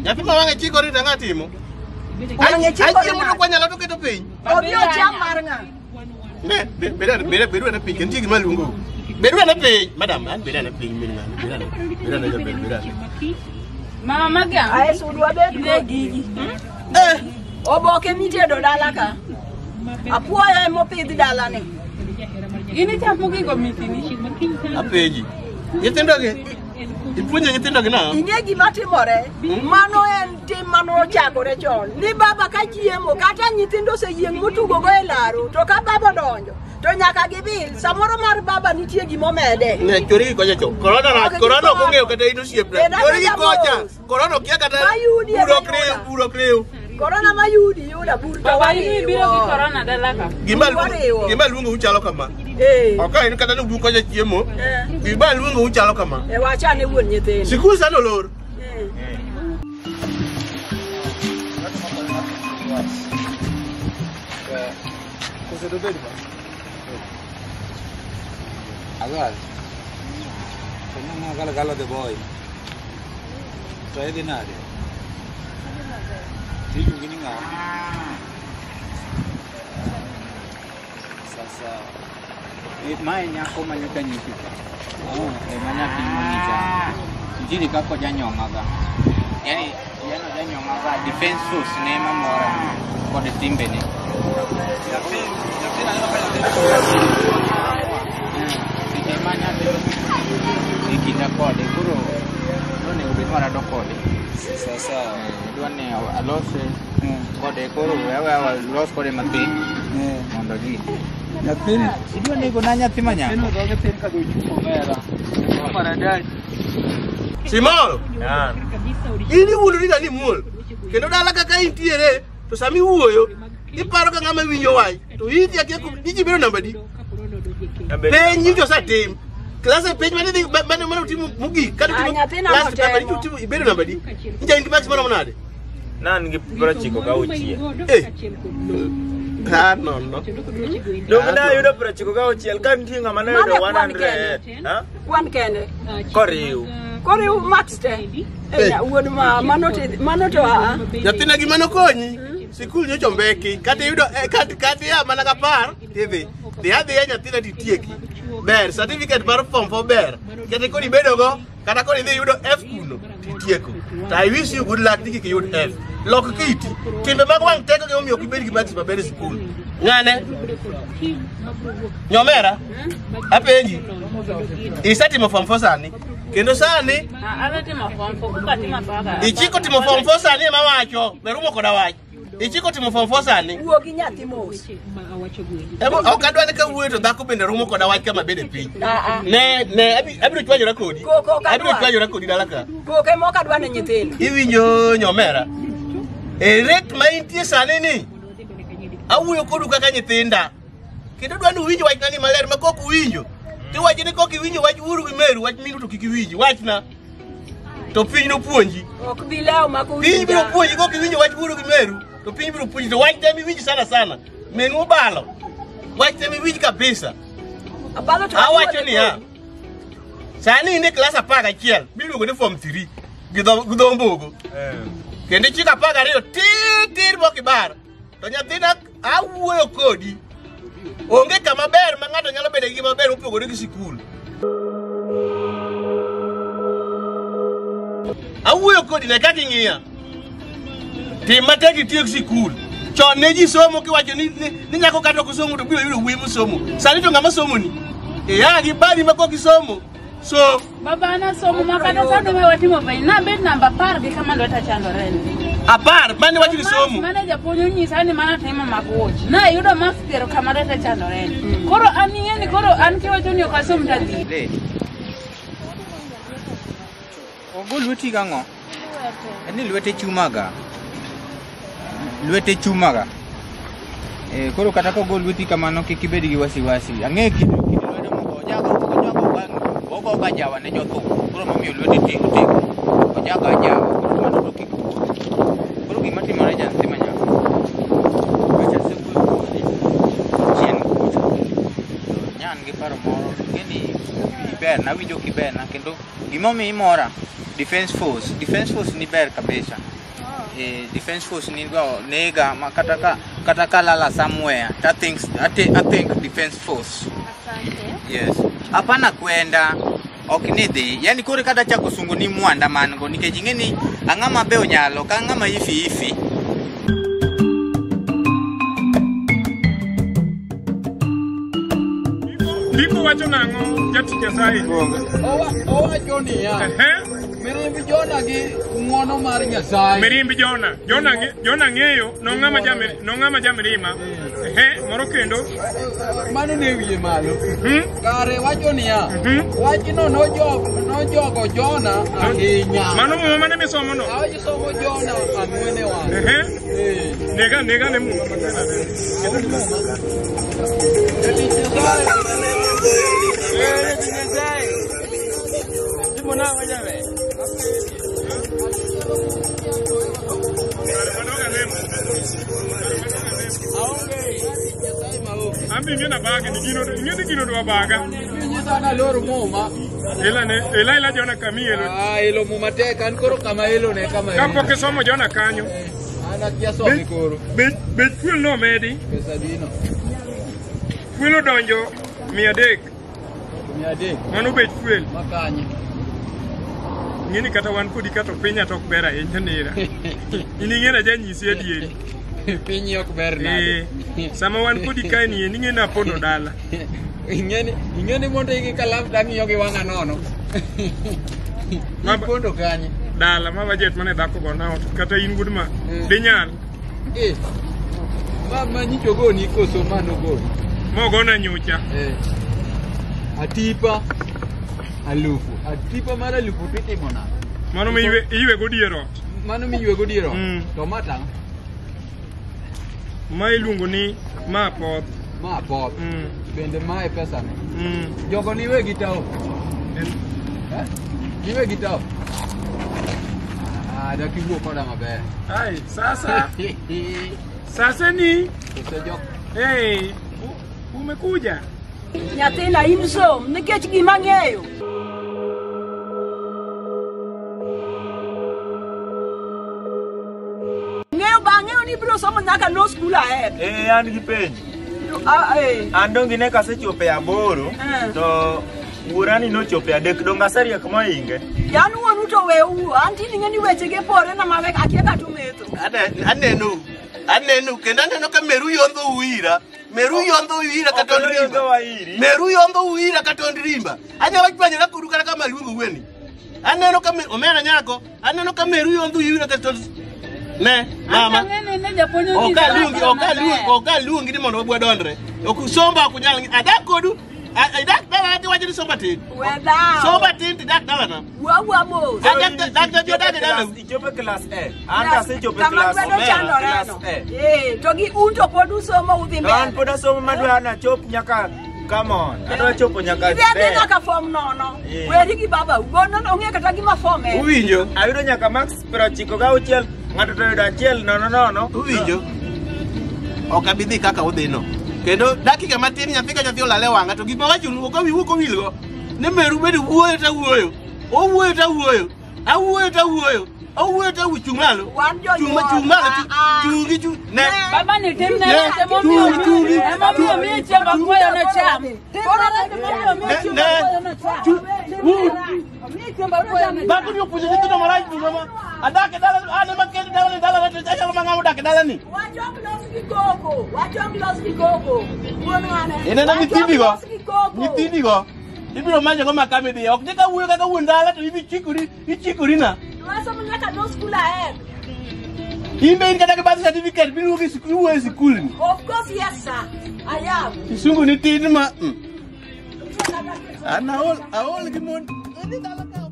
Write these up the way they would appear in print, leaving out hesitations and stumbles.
Nyathi ma wang'e chikore to ang'a timo? Wang'e chikore Achiemo to nade? kwanyalo to keto piny. Odhi ocham mar ng'a? Ne, bedu ane piny, nitie gima luongo. Bedu ane piny, madam, an bedu ane piny min ng'ani, bedu ane. Bedu ane jaber, bedu ane. Mama maga. Ae sud wabed kod gigi. Eh, Oboke mitedo dala ka. Apuoyo emopidh dalani. In ichamo gigo mitini. apenji. Nyithindo gi, ipuonjo nyithindo gi nang'o? Ing'e gima timore? Mano en tim manochakore chon. Ni baba ka chiemo, kata nyithindo oseyieng' motugogo e laro, to ka baba odonjo, to nyaka gibil. Samoro mar baba nitie gimomede. Ne, chori gi kocha cho. Korona rach, korona ok ong'eyo kata in osiepna. Bed Chori gi abeda kocha. mos. Korona okia kata Mayudi ema bur ok riw, yuda. bur ok riw. Korona mayudi yuda bur to Baba in ibiro gi wariwo. corona dala ka. Gima Wariwo. gima luongo uchalo kama. Eh. Ok en kata ni ubu kocha chiemo. Eh. Gima luongo uchalo kama. E wachane wuon nyithindo. Sikul sani olor. Eh. Agal. Kanya nga galo galo the boy. To idhi nade? Iluongi ni ng'a? Sasa. Mae nyako ma nyocha nyisi cha. Oh, ema nyathi moni cha. Nitiere kaka ojanyong'a ga. Yaani yani ojanyong'a ga defense force ne ema mora kod timbene. Seche ma nyathi e kinda kode koro nonego bed marado kode. Sasa Adwa ni alose kode koro we aweya alos kode mathin mondo gi. nyathini Idwa nego na nyathi ma nyako? Neno dhoge thin ka dho chupo omera. Maradadi. Simoro. In iwuondori ga ni imuol. Kendo dala kaka intiere, to sama iwuoyo, iparo ka ng'ama winjo wach. To idhi akia kum iji bedo namba di. Penj nyicho osetim. Klas e penj mane dhi mane mane utimo mogik kata Ah, utimo nyathina last notemo. paper nyicho utimo ibedo namba di. Nyicha in gi marks maromo nade? Ne an gi 96. Eh. Ah, no, no. Donge nayudo 96 ka nitie ng'ama noyudo Mano e kwan 100. kende. Ha? Kwan kende. Koriw. Koro marks te. Eh, wuon ma mano to mano to a. Nyathina gima nokonyi. Sikul nyocha ombeki. Kata iyudo kata iya mana ka par tidhi. Dhi adhiya nyathina titieki. Ber, certificate mar form 4 ber. Kata koro ibedogo, kata koro idhi yudo F kuno, titieko. To I wish you good luck ni kik iyud F. Lok kiti. Timbe mag wang' teko emomiyo ok ibed gi marks maber e sikul. Ng'ane? Nyomera? Apenji. Isetimo form 4 sani. Kendo sani Asetimo form 4 koka atimo apar. Ichiko timo form 4 sani ema wacho, berumo koda wach. Ichiko timo form 4 sani. Wuo gi nyathi mos. Emo ok adwa ni kawuoyo to dhako bende rumo koda wach kama bede piny. Ah, ah. Ne, ne abiro chwanyora kodi. Koko ok Abiro adwar. chwanyora kodi dala ka. Koko ema ok adwa ne nyithindo. Iwinjo nyomera. E rate ma intie sani ni awuoyo kodu kaka nyithinda. Kendo adwa ni uwinj wachna ni maler ma kok uwinjo. Tiwacho ni kok iwinjo wach wuoru gi meru, wach minu to kik iwinji. Wachna. To piny nopuonji. Ok bi lewo mak Piny biro owinja. puonji kok iwinjo wach wuoru gi meru, to piny biro puonji to wach tem iwinj sana sana. Menu obalo. Wach tem iwinj kabisa. Abalo to Awacho niya. Sani in e klas 11 miluongo ni form 3 gi dho mbogo. Kendo ichiko 12 tir tir mok ibar. To nyathina awuoyo kodi. Onge kama ber ma ng'ato nyalo bedo gi gima ber mopogore gi sikul. Awuoyo kodi ne kaka ing'iya. Tim matek itiek sikul. Chon ne ji somo kiwacho ni nyako kata ok osomo to biro yudo wuoyi mosomo. Sani to ng'ama somo ni? Iya gi badi ma kok isomo. So Baba nasomo ma kata sani we watimo penj. Nabet namba 10 gi kama lweta chandore ni. apar mane wacho ni somo. Mane japuonj onyisa ni mana timo mag wuoch. Nayudo marks piero kama lweta chandore ni. Koro an ing'e ni koro an kiwacho ni ok asom tadhi. Le. Ogo lweti gang'o? En ni lwete chumaga. Lwete chumaga. Koro kata kogo lweti kamano kik ibed gi wasiwasi. Ang'e kit lwedo moko ojago ogo ga jawa ne jothum. Koro momiyo lwete teko teko. Ojago ajawa. Koro mano to kik wuo. Koro gima timore ja nyathi ma nyako. Kacha asewuoyo kode chien kucha. Nyan gi paro moro. Ing'e ni iberna, awinjo kiberna kendo gimomiyo imora. Defense Force. Defense Force ni ber kabisa. Defense Force ni go nega ma kata ka lala somewhere. That thinks I think Defense Force. Asante. Yes. Hapana kwenda ok ni dhi. Yani kore kata chako sungu ni mwanda man go nikech ing'e ni ang'ama be onyalo ka ng'ama ifi ifi. Ndiko wacho nang'o jatich Nyasaye? Owacho niya, mirimb Jona gi ng'wono mar Nyasaye. Mirimb Jona. Jona ng'eyo nong'ama jamirima. Moro kendo. Mano ne wiye malo. Kare wacho niya, wachno nojogo Jona ahinya. Mano muma mane misomo no? Asomo Jona ang'wen e wang'e. Nega ne muma. Jatich Nyasaye. Ambi ngena baga ni gino ngeni gino dwa baga. Nyisa loro muma. Ela ela Jona kamielo. Ah, elo muma tek an koro kama elo ne kama. Kapok isomo Jona kanyo. An akia some koro. Be fuel no medi. Pesa dino. Fuel odonjo 300. 300. Mano bech fuel. Makanye. Ng'eni kata wan kodi kata piny to ok ber ahinya nera. In ing'e na janyisi adieri. Piny ok ber nade. Sama wan kodi kae ni en ing'e na pondo dala. Ing'e ni mondo igi kalam tang'iyo gi wang'a nono. Ipondo kanye? Dala ma budget mane dhako gona ot kata in wuod ma dinyal. Ma nyicho goni koso mano goni? Mogona nyocha. Atipa alufu. Atipa mar alufu titimo nade? Mano mi iywe go dier ot. Mano mi iywe go dier ot. To ma tang'o? Ma iluongo ni ma apoth. Ma apoth. Bende ma e pesa ne. Jogo ni wegi tao. Ni wegi tao. Ah, dak iwuo koda maber. Ai, sasa. Sasa ni. Hey, umekuja. Nyathina in som nikech gima ng'eyo. Ng'eyo bang'eyo ni ibiro somo nyaka no school ahead. An gi penjo. An donge ne kasechopo e 8 to wuorani nochopo e 3 donge aseriek mohinge. Yan wuonu to we owuo, anti ing'e ni wechege pore na mawe akia kata ometho. Aneno kendo aneno ka meru yondho uira. Meru yondho uira kata ondrimba. Meru yondho uira kata ondrimba. Anyalo chwanyora kodu kata kama luongo wueni. Aneno ka omera nyako, aneno ka meru yondho uira kata ne mama. Ok aluongi ni mondo wabwa dondre. Ok somba ok unyal adak kodu. Adak dala ti wacho ni somba tin. Somba tin ti dak dala na. Wuo mos. Adak dak dala. Ichopo class A. An asechopo class A. To gi un to pod usomo udhi mbele. An pod asomo madwa nachop nyaka come on. Adwa chopo nyaka. Idhi nyaka form nono. Weri gi baba ugono ong'e kata gima form en. Uwinjo. Ayudo nyaka max 96 ng'ato to yudo 1 nono nono. Uwinjo. Ok abi dhi kaka udhi no. Kendo dakika matin nyathi ka nyathi olale wang'a to gima wachonu ok awi wuok owilgo. Ne meru bedo wuoyo ta wuoyo. Owuoyo ta wuoyo. Awuoyo ta wuoyo. Owuoyo ta wuoyo chung' malo. Chung' malo chungi chung' ne. Baba ni tim ne emomiyo miye chiemb akwayo nocham. Ne. Bako ni opuonjo nyithindo marach mama. Adak e dala an ema kendo dala dala to achalo ma ng'ama odak e dala ni. Wachok los gi koko. Wachok los gi koko. Wuon ng'ane. Ineno nyithindigo. Nyithindigo. Ibiro manyo go makame dhi. Ok ni ka wuoyo kaka wuon dala to ibi chikori, ichikori na. Wasomo nyaka no school ahead. In be in kata gi birth certificate biluongo gi sikul wuoyo e sikul ni. Of course yes sir. I am. Kisungu ni tin ma. An aol gi mon. Idhi dala ka.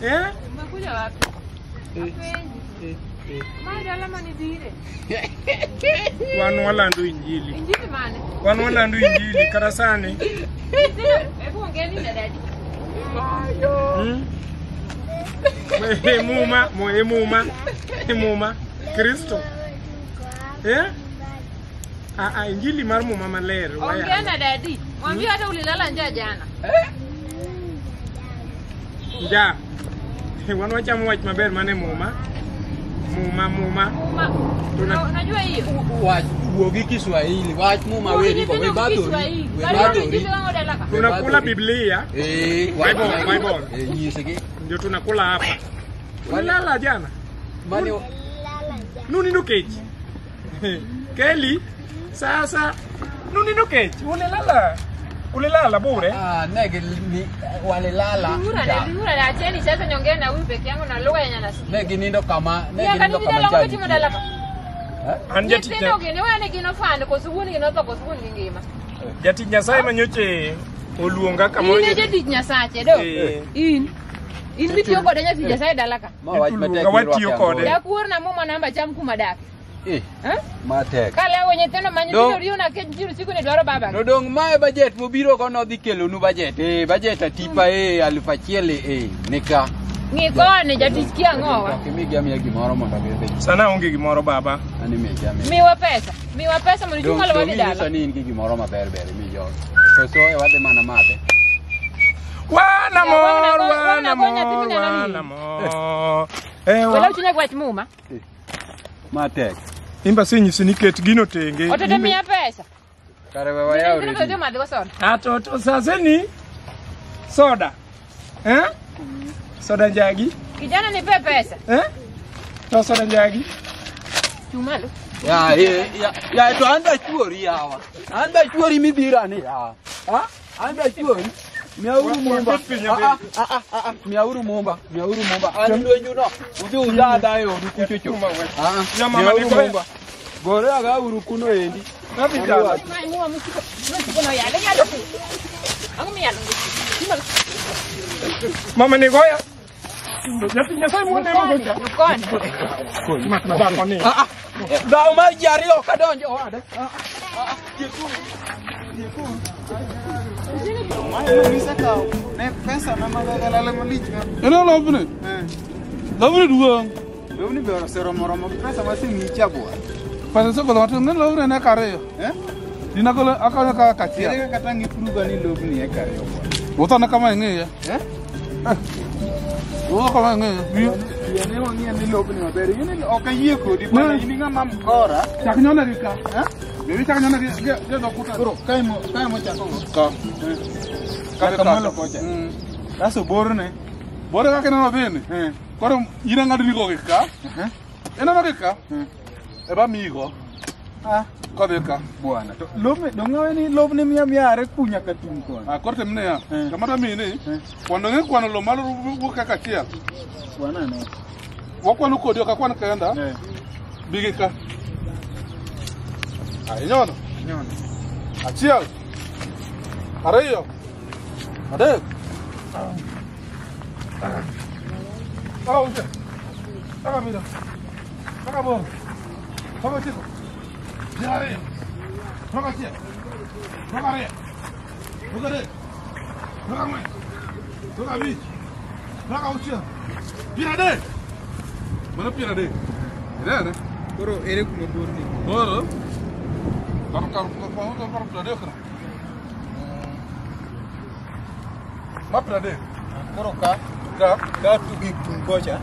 Umekuja wapi? Ma dala mane dire. Wan walando injili. Injili mane? Wan walando injili kata sani. Hebu ongeni na dadi. Muma, muma, muma. Kristo. Ah, injili mar muma maler. Ongea na dadi. Mwambie hata ulilala njaa jana. Njaa. Wan wachamo wach maber mane muma. Muma. Unajua hiyo? Wach wuogi Kiswahili, wach muma weri go we badori. Tunakula Biblia. Bible. Nyisigi. Ndio tunakula hapa. Ulilala jana. Mani nunindo kech. Kelly, sasa nunindo kech. Ulilala. Ulilala bure. Ah, nege ni walilala. Dura acheni sasa nyongea na huyu peke yangu na lugha yenye anasikia. Nege nindo kama, nege nindo kama jani. An jatich jatich Nyasaye manyoche oluonga kamoro. In e jatich Nyasache do. In mitiyo kode jatich Nyasaye dala ka. Ma wach matek watiyo kode. Dakuor na muma namba cham kuma dak. Matek. Kalewo nyithindo ma nyithindo riyo na kech jiro siku ni dwaro baba. To dong mae budget mobiro go nodhi kelonu budget. Budget atipa 1000 nika. Ng'i koni jatich kia ang'owa. Ok imigi amiya gimoro mondo gidhi. Sana onge gimoro baba. An imigi amiya. Miwa pesa mondo ichung' alowa dhi dala. Dong ni in gi gimoro maber ber imi jogi. Koso e wadhi mana madhe. Wana mor. Wala uchunya wach muma. Matek. Imba sinyisi ni ket gino tenge. Ototo miya pesa. Kare we wayawre. Atoto sasa ni soda. Soda njagi. Kijana nipe pesa. To soda njagi. Chumalo. Ya to anda chuori yawa. Anda chuori midhira ni ya. Ha? Anda chuori. Miauru mumba. Miauru mumba. An lwenyu no. Udhi udada e odu kuchocho. Ya mama ni mumba. Gore aga uru kuno endi. Nabi jala. Mama ni goya. Jatich Nyasaye muone mogocha. Koni. Dhaw mar ji ariyo ok adonjo owada. Eno lobni. Lobni duong. Lobni be oseromo pesa masemiyi cha bwana. Pesa osegolo matin ne lobni ne kariyo. Dina golo akonyo kaka kachiel. Ere kaka tang' ipruga ni lobni e kariyo bwana. Wuotho kama ing'iye. Wuotho kama ing'iye. Yie ne wang'iyo ni lobni maber. In ok ayie kodi bwana, in ng'ama mkora. Chak nyone gi ka. Bebi chak nyone gi dho kuta. Koro kae mochako go. Ka. Kaka malo kocha. Kasto borne. Borne kaka ineno dhini. Koro in ang'adoni go gi ka. Ineno gi ka. Eba miyigo. Kodhi ka. Bwana. To lobni dong' ni lobni miya are ku nyaka tung' kono. Koro tim niya. Kama damiyi ni, kwano ng'e kwano lo malo wuok kaka achiel. Bwana ne. Wakwano kodi ok akwan kenda. Bi gi ka. Inyono? Inyono. Achiel. Ariyo. Adek. Auchiel. Abiriyo. Aboro. 9. 10. 11. 12. 13. 14. 15. 16. 30. Mano 30. Inene? Koro ere kuma borni? Koro? Kar 30 ka. Ma 30. Koro ka? Ka. Ka tugi tung kocha.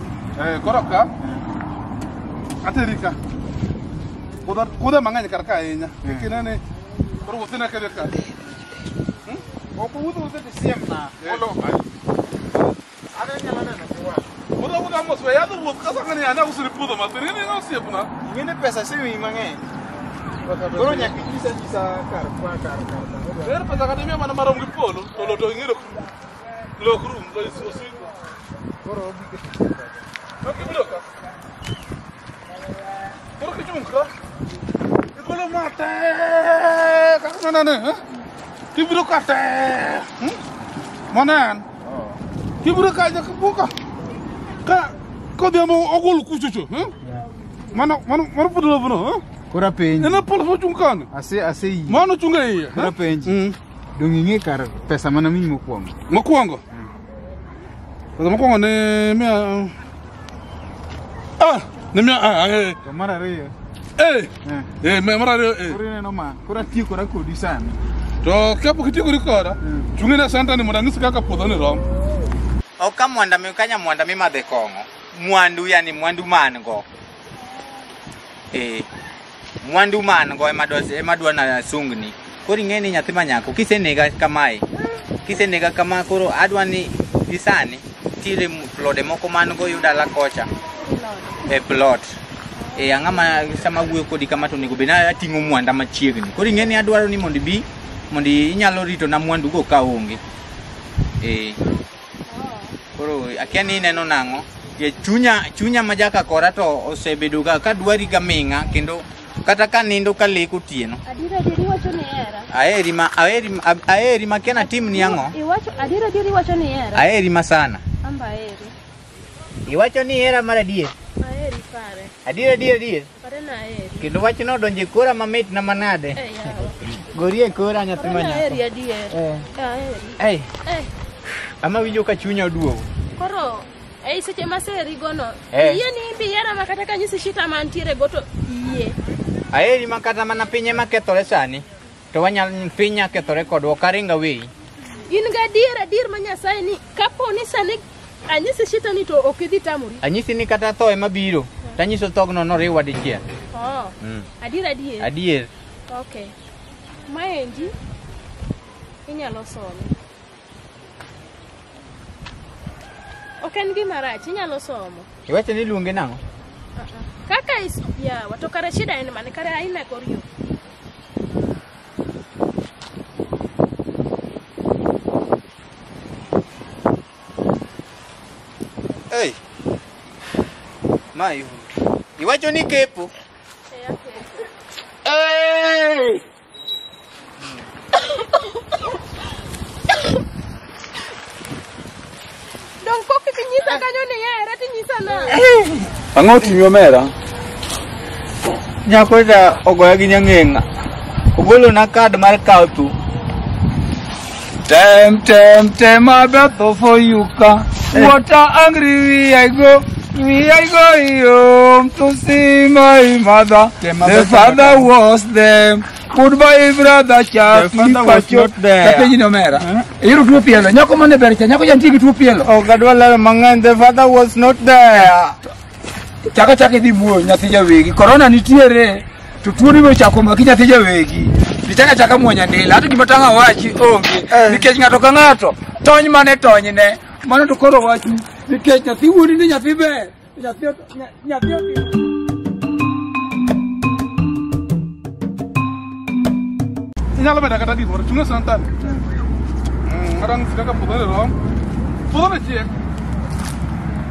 Koro ka? Ateri ka. Kudha mang'eny kar ka ahinya. Kik inene koro wuothina kede ka. Ok owuotho wuotha to siem na. Olo. An anyalo neno gi wang'. Wuotho wuotha mos we yadho wuoth kasa ng'ani an ausoni puodho matin. In ing'e osiepna. Ing'e ni pesa asemiyi mang'eny. Koro nyaka inyisa nyisa kar kar. Ber pesa kata imiya mana marom gi polo to lo to ing'eyo lok rum to osiko. Koro obi keto kacha. Ok ibiro ka. Koro kichung' ka. Igolo matek kaka nene. Kibiro ka tek. Monen. Kibiro ka nyaka ka kodhiambo ogol kuchocho. Mano puodho lobno. Koro apenji. En polo mochung' kani. Aseyie. Mano chung' e iye. Koro apenji. Dong' ing'e kar pesa mana miyi mokwongo. Mokwongo? Pesa mokwongo ne miya. Ne miya. To mar ariyo. Eh. Eh, me mar ariyo eh. Koro ineno ma, koro atiekora kodi sani. To kapok itiekori koda, chung'ne santa ni mondo anyisi kaka puodho ni rom. Ok ka mwanda mi kanya mwanda mimadhe kong'o. Mwandu yani mwandu man go. Eh. Mwandu man go ema dwa ema dwa na sungni. Koro ing'e ni nyathi ma nyako kisenega kamae. Kisenega kama koro adwa ni gi sani tire plode moko man go yudala kocha. E plot. E ang'ama sama wuoyo kodi kama to onego bed ni ating'o mwanda machiegni. Koro ing'e ni adwaro ni mondo ibi mondo inyalo rito na mwandu go ka onge. Eh. Koro akia ni ineno nang'o? E chunya chunya ma jaka kora to osebedo ga ka dwari ga ming'a kendo kata ka nindo ka lek otieno. Adier adier iwacho ni ihera. Aheri ma aheri aheri ma kia natim ni ang'o? Iwacho adier adier iwacho ni ihera. Aheri ma sana. Amba aheri. Iwacho ni ihera mar adier. Aheri pare. Adier adier adier. Pare na aheri. Kendo wachno odonjo e kora mamit na manade. Eh yawa. Gorie kora nyathi Pare ma na nyako. aheri adier. Eh. Aheri. Ei, Eh. ama winjo ka chunya oduogo. Koro ei seche maseherigo no. Eh. Iyie ni imbe ihera ma kata kanyisi shita mantiere go to iyie. Aheri ma kata mana piny ema kethore sani. To wanyal piny nya kethore kodwa ok aring aweyi. In gadier adier ma Nyasaye ni kapo ni sani anyisi shita ni to ok idhi tamori. Anyisi ni kata tho ema biro. Tanyiso thogno noriwa dichiel. Oh. Mm. Adier adier. Adier. Okay. Maendi inyalo some. Ok en gima rach, inyalo somo. Iwacho ni iluonge nang'o? Kaka is yawa to kare shida en mane kare aina kor yo. Ei. Ma ihu. Iwacho ni kepo. Eh, akepo. Ei! Dong pok inyisa kanyo ni ihera tinyisa nang'o? Ang'o timi omera? Nyako cha ogoya gi nyang'eng'a. Ogolona kad mar kawo thum. Tem tem tem abetho for you ka. What a angry we I go. We I go home to see my mother. The father was there. Goodbye brother Charles. The father was not there. Kapenji ni omera. Iyudo tuo pielo. Nyako mane ber cha. Nyako cha nitie gi tuo pielo. Ok adwa lero mang'eny. The father was not there. Chaka chaka idhi muoyo nyathi jawegi. Corona nitiere. To tuo ni ochako maki nyathi jawegi. Dichaka chaka muonya ndela. Hata gima tang' awachi onge. Nikech ng'ato ka ng'ato tony mane tonyne. Mano to koro wachi. Nikech nyathi wuoni ni nyathi ber. Nyathi nyathi Inyalo bedo kata gimoro, chung'ne santa ni. Adwa nyisi kaka puodho ni rom. Puodho ni chiek.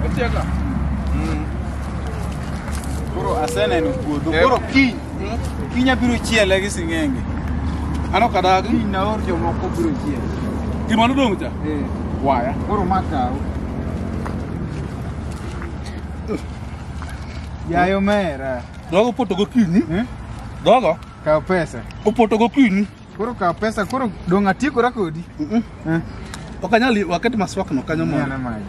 Ochiek ga. Koro aseneno puodho. Koro kiny. Kiny abiro chiele gi sing'enge. An ok adagi. Kiny naor jomoko biro chiele. Gima nodong' cha? Eh. Waya. Koro ma kaw. Yayo omera. Dogo poto gokinyi. Dogo. Kaw pesa. Opoto gokinyi. Koro kaw pesa, koro dong' atiekora kodi. Ok anyal waket maswak no kanyo mondo. Miya magi.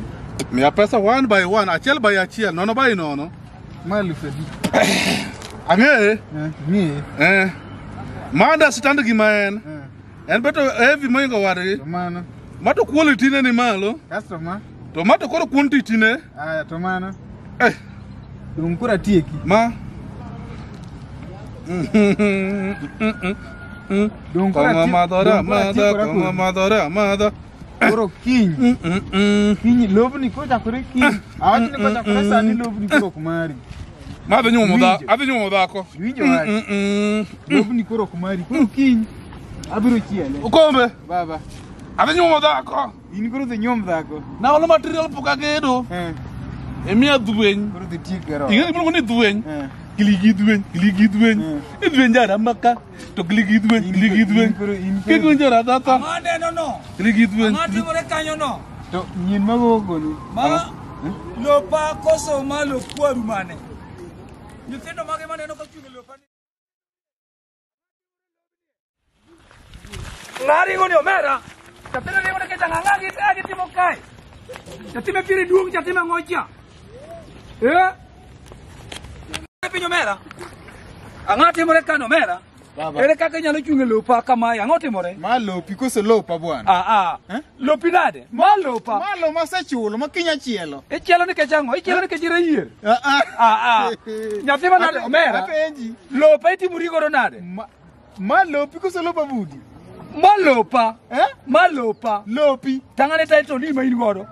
Miya pesa one by one, achiel by achiel, nono by nono. Ma alufu adi. Ang'eye. Ng'eye. Eh. Ma understand gima en. En beto heavy moingo wadgi. To mano. Ma to quality ne ni malo. Kasto ma. To ma to koro quantity ne. Aya to mano. Eh. Dong' koro atieki. Ma. Dong' koro Kong'o madhore dong' koro amadha, atiekora kong'o kodi. madhore amadha. Koro kiny. Kiny lobni kochakore kiny. Awacho ni kochakore sani lobni koro ok mari. Ma adhi nyuomo dhako, Iwinjo? adhi nyuomo dhako. Iwinjo wach? Lobni koro ok mari. Koro kiny abiro chiele. Okombe. Baba. Adhi nyuomo dhako. In koro dhi nyuom dhako. Naolo material pok agedo. Imiya dhweny. Koro dhi tiek gero. Ing'e gima iluongo ni dhweny? Giligi dhweny, giligi dhweny. Idhweny jara maka, to giligi dhweny, giligi dhweny. Kidhweny jara dhata. Ang'o aneno no? Giligi dhweny. Ang'o timore kanyo no? To nyien magogo ni. Ma lopa koso ma lop kwaru mane? Nyithindo mage maneno ka chung' e lopa ni. Ng'a ringo ni omera? Nyathina ringo nikech ang'o ang'a gitimo kae? Nyathi me piere duong' nyathi mang'o cha. Eh? Piny omera. Ang'o timore kano mera? Ere kaka inyalo chung' e lopa kamae? Ang'o timore? Ma lopi koso lopa bwana? Ah ah. Lopi nade? Ma lopa. Ma lo masechulo ma kinya chielo. Ichielo nikech ang'o? Ichielo nikech irayier? Ah ah. Nyathi manade omera? Apenji. Lopa itimori godo nade? Ma lopi koso lopa budi? Ma lopa. Eh? Ma lopa. Lopi. Tang'ane title ni ma in godo.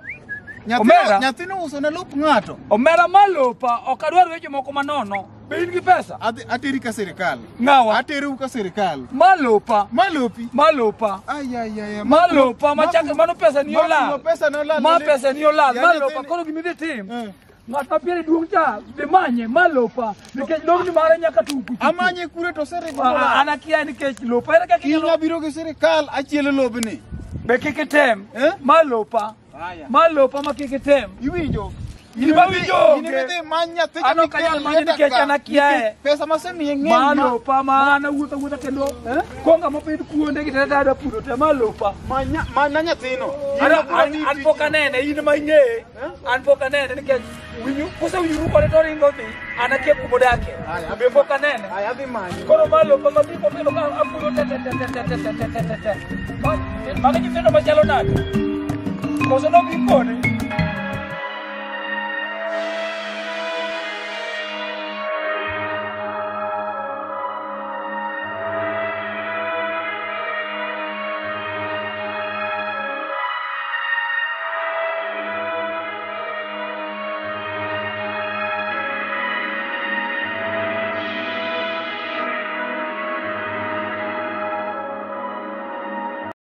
Omera. Nyathino uso ne lop ng'ato. Omera ma lopa ok adwar weche moko manono. Be in gi pesa? Ateri ka sirikal. Ng'awa? Ateru ka sirikal. Ma lopa. Ma lopi. Ma lopa. Ay ay ay. Ma lopa machak mano pesa ni olal. Ma pesa ne olal. Ma pesa ni olal. Ma lopa koro gima idhi tim. Ng'at ma piere duong' cha dhi manye ma lopa nikech lobni mare nyaka tung kuchu. Amanye kure to oseringo. An akia nikech lopa ere kaka inyalo. Kinya biro gi sirikal achielo lobni. Be kik item. Ma lopa. Ma lopa ma kik item. Iwinjo? Gima winjo onge. An ok anyal manye nikech an akiaye. Pesa masemiye ng'eny. Ma lopa ma an awuotho awuotha kendo konga mopidh kuonde gi tete adwa puro te ma lopa. Mana nyathino. An pok anene in ma ing'eye. An pok anene nikech winyu kusewinjoru kode to oringo dhi an akia kumodakie. Be pok anene. Koro ma lopa ma dhi mopidho ka apuro te te te te te te te te te. Magi nyithindo machalo nade? Koso dok gikone?